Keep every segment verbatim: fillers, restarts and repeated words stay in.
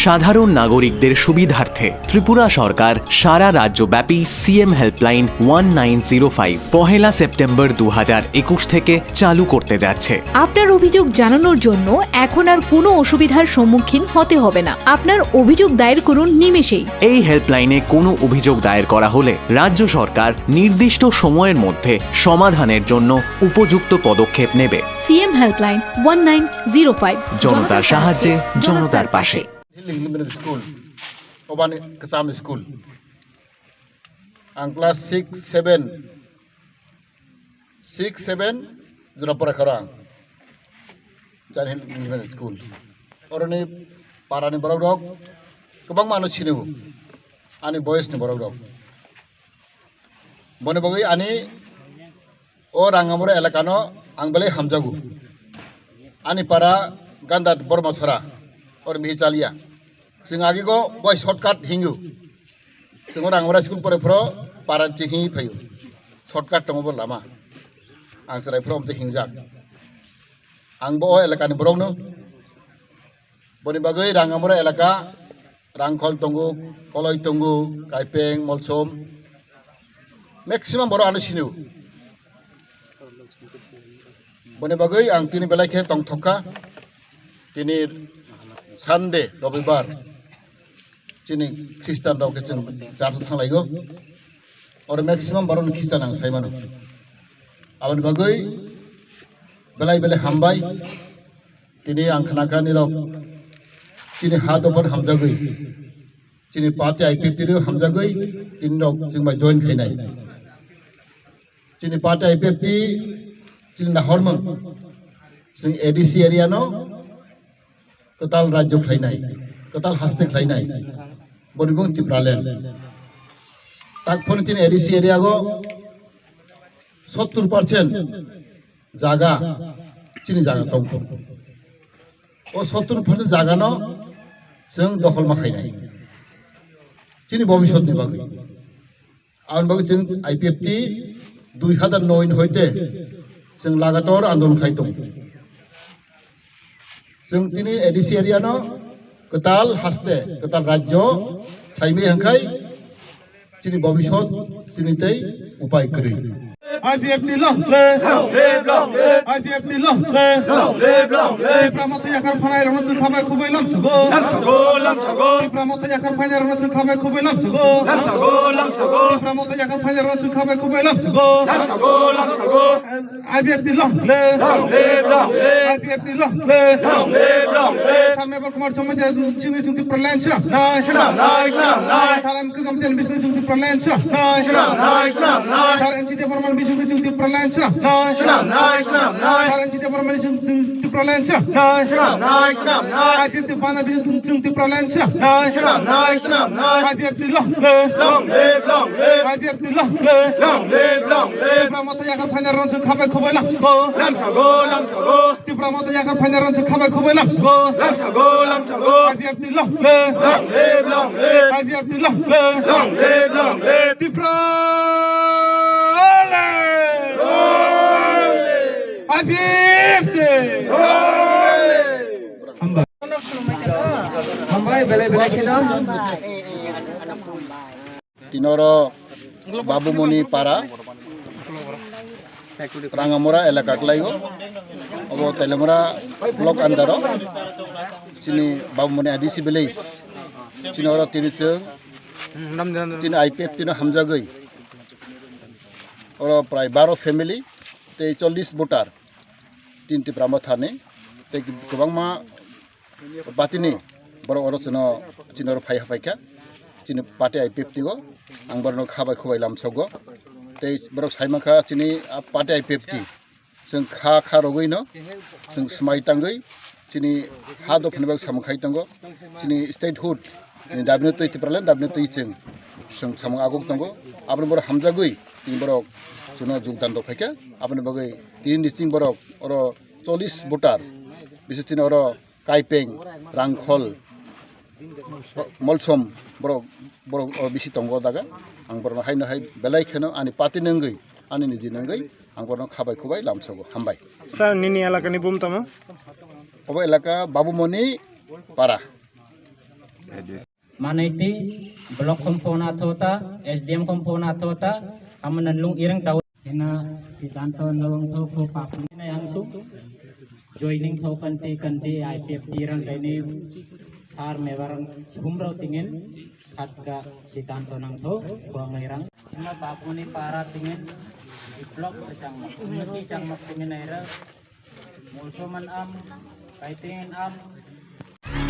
সাধারণ নাগরিকদের সুবিধার্থে ত্রিপুরা সরকার সারা রাজ্যব্যাপী CM helpline one nine zero five পহেলা সেপ্টেম্বর দু হাজার একুশ থেকে চালু করতে যাচ্ছে। আপনার অভিযোগ জানানোর জন্য এখন আর কোনো অসুবিধার সম্মুখীন হতে হবে না। আপনার অভিযোগ দায়ের করুন নিমেষেই। এই হেল্পলাইনে কোনো অভিযোগ দায়ের করা হলে রাজ্য সরকার নির্দিষ্ট সময়ের মধ্যে সমাধানের জন্য উপযুক্ত পদক্ষেপ নেবে। CM helpline one nine zero five. জনতার সাহায্যে, জনতার পাশে। Hill Elementary School, obani kwcham school. Ang class six, seven, six, seven jora pora kharo ang. Jani Hill Elementary School. Oroni parani borok rok kwbangma ano sini o. Ani boyes ni borok rok. Boni bagwi ani o Rangamura elakano ang belai hamjago. Ani para Ganda Bormasora, or mihi chalia. Chwng agigo bai shortcut hingo. Chwng o Rangamura school pore phoro para chihing phaio. Shortcut tongo bo lama. Ang chwrai phoro omte hingjak. Ang bo o elakani borokno. Boni bagwi Rangamura elaka, Rangkhol tongo, Koloi tongo, Kaipeng, Molsom, maximum borok ano sini o. Boni bagwi ang tini belai khe tongthok kha. Tini Sunday, Robibar, chini Christian rok khe chwng church o thang laigo. Oro maximum borok ni Christian ang sai mano. Aboni bagwi belai belai hambai. Tini ang khna kha nirok chini ha dophano hamjagwi, chini party I P F T rok hamjagwi, tini rok chwng bai join khainai. Chini party I P F T chini nahormung, chwng A D C area no kwtal rajyo khlainai, kwtal haste khlainai, boni bung Tipraland. Tak phone chini A D C area go sottur percent jaga chini jaga tongkho. O sottur percent jaga no chwng dokhol ma khainai. Chini bobisot ni bagwi. Aboni bagwi chwng I P F T dui hazar noi ni hoite chwng lagator andolon khai tongo. Chwng tini A D C area no kwtal haste, kwtal rajyo khlaimai hwnkhai chini bobisot chini tei upai kwrwi. I P F T long live! Long live, long live! I P F T long live! Long live, long live! Tipra Motha yakhar phainai rokno chwng khabai khubui lamsogo. Lamsogo, lamsogo! Tipra Motha yakhar phainai rokno chwng khabai khubui lamsogo. Lamsogo, lamsogo! Tipra Motha yakhar phainai rokno chwng khabai khubui lamsogo. Lamsogo, lamsogo! I P F T long live! Long live, long live! I P F T long live! Long live, long live! Sir Meval Kumar Chongma chini chwng Tipraland swnamnai. Swnamnai, swnamnai! Sir M K Jamatia ni bising chwng Tipraland swnamnai. Swnamnai, swnamnai! Sir N C Debbarma ni bising chwng Tipraland swnamnai. Swnamnai, swnamnai! Sir N C Debbarma ni chwng Tipraland swnamnai. Swnamnai, swnamnai! I P F T bana bising chwng Tipraland swnamnai. Swnamnai, swnamnai! I P F T long live! Long live, long live! I P F T long live! Long live, long live! Tipra Motha yakhar phainai rokno chwng khabai khubui lamsogo. Lamsogo, lamsogo! Tipra Motha yakhar phainai rokno chwng khabai khubui lamsogo. Lamsogo, lamsogo! I P F T long live! Long live, long live! I P F T long live! Long live, long live! Tipra live! Long live! I P F T! Long live! Hambai. Hambai, belai belai kheno. Tini oro Babumoni para, Rangamura elaka kwlaigo. Obo Teliamura block under o. Chini Babumoni A D C village. Chini oro tini chwng, tini I P F T no hamjagwi. Oro prai baro family tei chollish voter. Tini Tipra Mothani tei kwbangma party ni borok oro chwngno, chini oro phai haphai kha, chini party I P F T o ang borokno kha bai khwbai lamsogo. Tei borok sai mankha chini, ah, party I P F T chwng kha kha rogwi no chwng swmai tangwi chini ha dophani bagwi samung khai tongo. Chini statehood ni dabi no twi Tipraland dabi no twi chwng, chwng samung aguk tongo. Aboni borok hamjagwi tini borok chwngno jogdan rok phaikha. Aboni bagwi tini ni chini borok oro chollish voter, bisi chini oro Kaipeng, Rangkhol, Molsom, borok, borok, o bisi tongo o jaga. Ang borokno haino hai belai kheno ani party ni wngwi, ani niji ni wngwi ang borokno kha bai khwbai lamsogo. Hambai. Sir, nini elakani bum tamo? Obo elaka Babumoni para. Manaiti block khom phone athota, S D M khom phone athota, amana lung irang tau. Ena siddhanto nalung tho kho papni na yang su. Joining tho kanti kanti I P F T rang kaini sar mebar humrau tingin khatka siddhanto nang tho buang irang. Ena bapuni para tingin block changma, community changma tingin aira. Musulman am, kaiting am,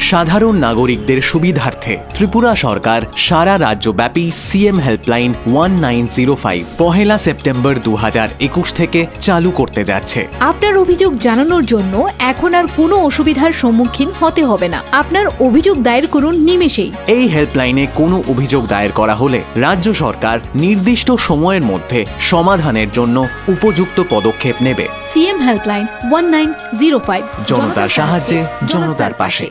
সাধারণ নাগরিকদের সুবিধার্থে ত্রিপুরা সরকার সারা রাজ্যব্যাপী CM helpline one nine zero five পহেলা September দু হাজার একুশ থেকে চালু করতে যাচ্ছে। আপনার অভিযোগ জানানোর জন্য এখন আর কোনো অসুবিধার সম্মুখীন হতে হবে না। আপনার অভিযোগ দায়ের করুন নিমেষেই। এই হেল্পলাইনে কোনো অভিযোগ দায়ের করা হলে রাজ্য সরকার নির্দিষ্ট সময়ের মধ্যে সমাধানের জন্য উপযুক্ত পদক্ষেপ নেবে। CM helpline one nine zero five. জনতার সাহায্যে, জনতার পাশে।